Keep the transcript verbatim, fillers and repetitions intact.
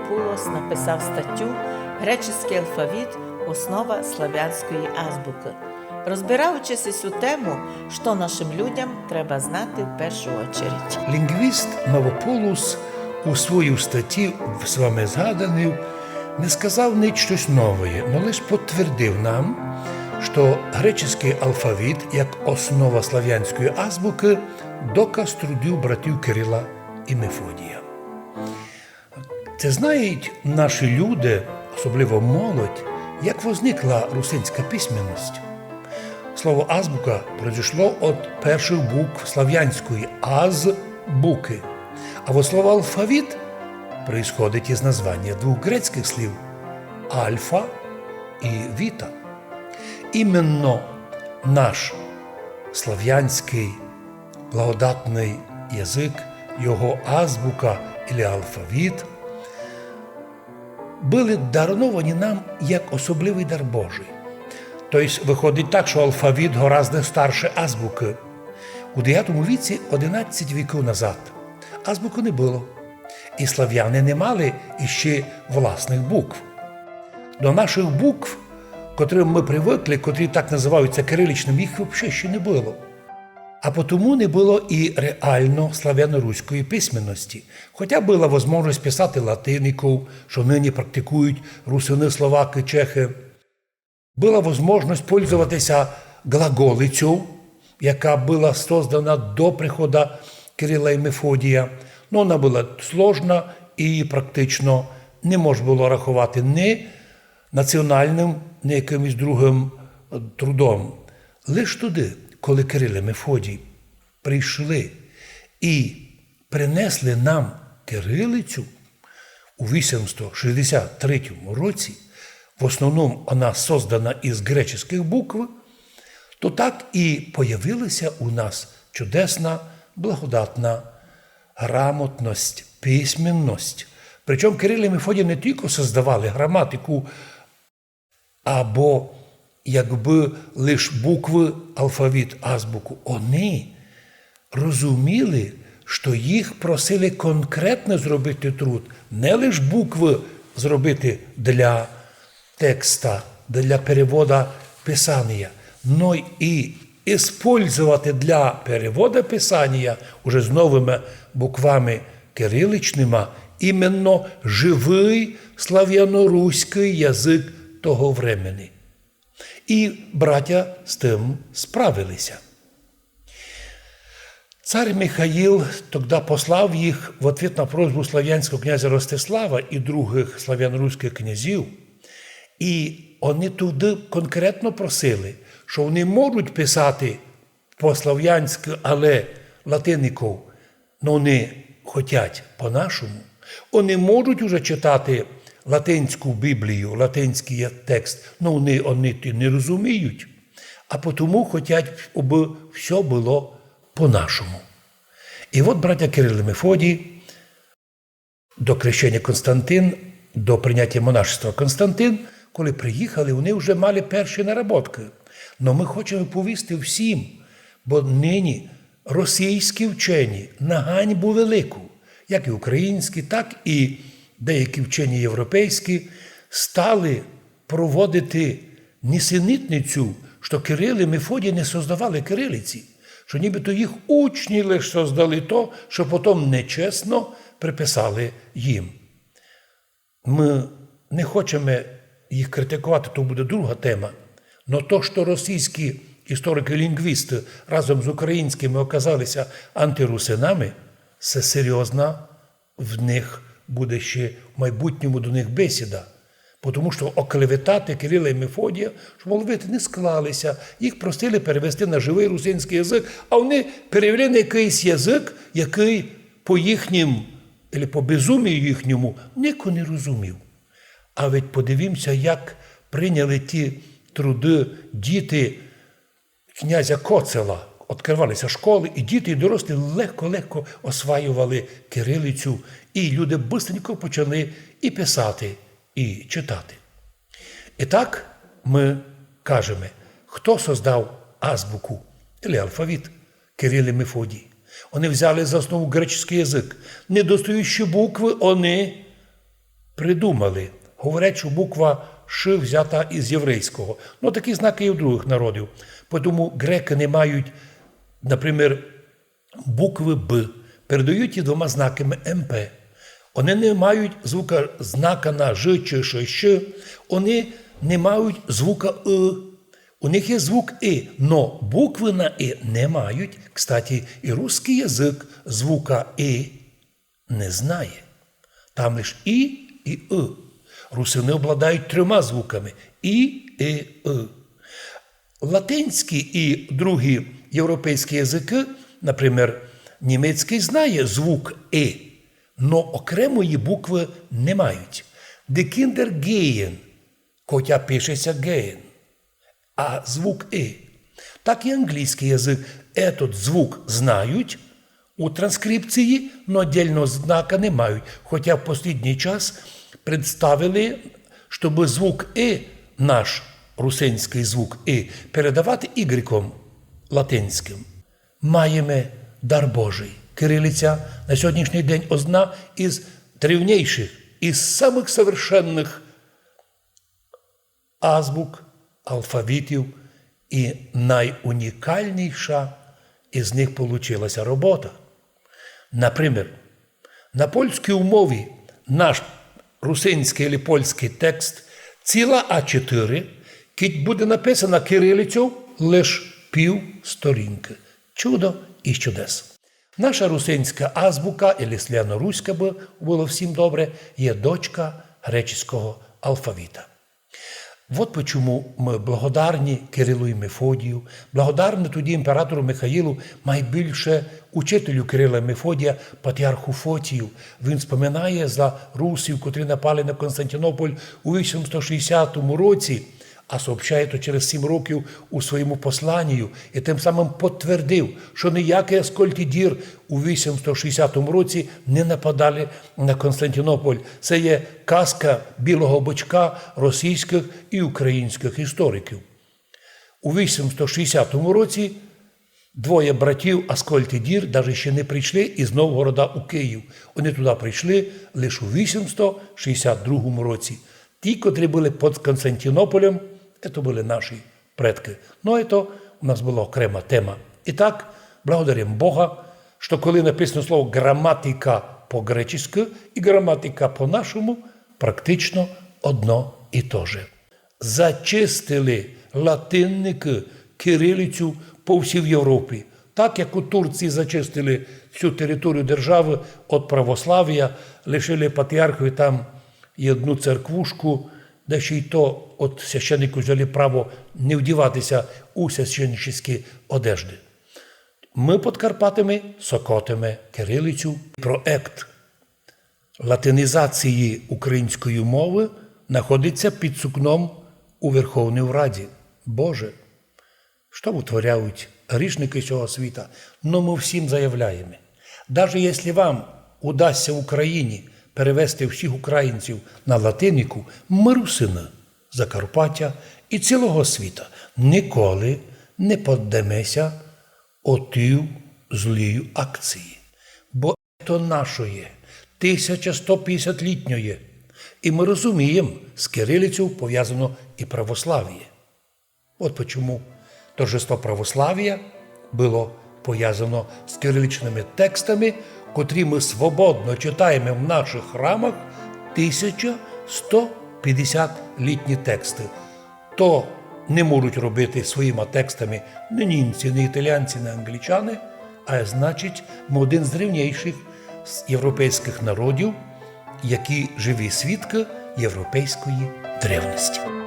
Пулос написав статтю «Греческий алфавіт. Основа славянської азбукы». Розбираючи сю тему, што нашым людям треба знати в першу очередь? Лінґвіст Мавопулос у своїй статті, в вами згаданій, не сказав нич штось новоє, но лиш потвердив нам, што греческий алфавіт як основа славянської азбукы — доказ трудів братів Кирила і Мефодія. Ци знають наші люди, особливо молодь, як возникла русинська письменность? Слово азбука произошло од першых букв славянської аз — букы. А вот слово алфавіт происходить из названия двох грецькых слів альфа і віта. Именно наш славянськый благодатный язык, його азбука или алфавіт были даровані нам як особливый дар Божый. То єсть выходить так, што алфавіт гораздо старше азбукы. У девятому віці, одинадцять віков назад, азбукы не было. І славяни не мали іщи власных букв. До нашых букв, котрым мы привыкли, котрі так называються кириличными, їх вообще іщи не было. А потому не было і реално славяно-руської письменности. Хотя была возможность писати латиников, што нині практикують русины, словакы, чехы. Была возможность пользовати ся глаголицьов, яка была создана до прихода Кирила і Мефодія. Но она была сложна і її практично не мож было раховати ни націоналным, ни якымось другым, е, трудом. Лиш тогды, коли Кирил і Мефодій прийшли і принесли нам кирилицю у вісімсто шістдесят третьому році, в основному она создана из греческых букв, то так і появила ся у нас чудесна, благодатна грамотность, письменность. Причому Кирил і Мефодій не тілько создавали граматику, або якбы лиш буквы, алфавіт, азбуку. Они розуміли, што їх просили конкретно зробити труд, не лиш буквы зробити для текста, для перевода Писанія, но і использовати для перевода Писанія уже з новыми буквами кириличныма именно живый славяно-руськый язык того времени. І братя з тым справили ся. Цар Михаїл тогда послав їх в ответ на просьбу славянського князя Ростислава і другых славяно-руськых князів, і они туды конкретно просили, што они можуть писати по-славянськы, але латиников, но они хотять по-нашому. Они можуть уже читати латинську Біблію, латинськый є-, текст, но они, они ті не розуміють. А потому хотять, абы всьо было по-нашому. І от братя Кирил і Мефодій до крещеня Константин, до принятя монашества Константин, коли приїхали, они вже мали перші наработкы. Но мы хочеме повісти всім, бо нині російські вчені на ганьбу велику, як і українські, так і деякі вчені європейські, стали проводити нісенітницю, што Кирил і Мефодій не создавали кирилиці, што нібито їх учні лиш создали то, што потом нечесно приписали їм. Мы не хочеме їх критиковати, то буде друга тема. Но то, што російські історикы-лінґвісты разом з українськыми оказали ся антирусинами, се серйозна в них буде ще в майбутньому до них бесіда. Потому што оклеветати Кирила і Мефодія, што, мовити, не склали ся, їх просили перевести на живый русинськый язык, а они перевели на якыйсь язык, якый по їхнім, или по безумію їхньому, нико не розумів. А ведь подивім ся, як прийняли ті труды діти князя Коцела. Открывали ся школы, і діти, і дорослі легко-легко осваювали кирилицю, і люди быстренько почали і писати, і читати. І так мы кажеме, хто создав азбуку, или алфавіт? Кирил і Мефодій. Они взяли за основу греческий язык. Недостающі буквы они придумали. Говорять, што буква Ш взята із єврейського. Но такі знаки є у другых народів. Поэтому грекы не мають, например, буквы Б. Передають її двома знаками М П. Они не мають звука, знака на Ж чи Ш, Щ. Они не мають звука Ы. У них є звук И, но буквы на И не мають. Кстати, і русский язык звука И не знає. Там лиш І і Ы. Русины обладають трьома звуками: І, И, Ы. Латинські і другі європейські языкы, например, німецькый знає звук И, но окремої буквы не мають. Die Kinder gehen, хотя пише ся gehen, а звук И. Так і англійськый язык этот звук знають у транскрипції, но отдельного знака не мають, хотя в послідній час представили, щоб звук И, наш русинськый звук И, передавати ігреком латинськым. Маєме, дар Божий. Кирилиця на сьогоднішній день одна із древнейших, із самых совершенных азбук, алфавітів, і найунікальніша із них получила ся робота. Например, на польській мові наш русинськый или польськый текст ціла А чотири, кідь буде написана кирилицьов, лиш пів сторінкы. Чудо із чудес. Наша русинська азбука, или славяноруська, бы было всім добре, є дочка греческого алфавіта. Вот почему мы благодарні Кирилу і Мефодію, благодарні тоді імператору Михаїлу, май більше учителю Кирила і Мефодія, патріарху Фотію. Він споминає за русів, котрі напали на Константинополь у вісімсот шістдесятому році, а сообщає то через сім років у своєму посланію, і тим самым потвердив, што ніякый Аскольд і Дір у вісімсот шістдесятому році не нападали на Константинополь. Се є казка білого бочка російськых і українськых істориків. У вісімсот шістдесятому році двоє братів Аскольд і Дір даже ще не прийшли із Новгорода у Київ. Они туды прийшли лише у вісімсот шістдесят другому році. Ті, котрі были під Константинополем, це были наші предкы. Но, это у нас была окрема тема. І так, благодарим Бога, што коли написано слово граматика по-греческы і граматика по-нашому, практично одно і то же. Зачистили латинникы кирилицю по всій Європі. Так як у Турції зачистили всю територію державы від православія, лишили патріархові там єдну церквушку, де ще й то від священників взяли право не вдівати ся у священническі одежды. Мы під Карпатами сокотиме кирилицю. Проект латинізації української мовы находить ся під сукном у Верховній Раді. Боже, што вытворяють грішникы сього світа? Но мы всім заявляєме. Даже якщо вам удасть ся в Україні перевести всіх українців на латинику, мы, русины Закарпаття і цілого світа, николи не поддаме ся отій злій акції. Бо то нашоє, тисяча сто пятдесятлітньоє. І мы розумієме, з кирилицьов повязано і православіє. От почому торжество православія было повязано з кириличными текстами, котрі мы свободно читаєме в нашых храмах тисяча сто пятдесятлітні тексты. То не можуть робити своїма текстами ні німці, ні італіянці, ні англічани, а значить, мы один з древнійшых з європейськых народів, які живі свідкы європейської древности.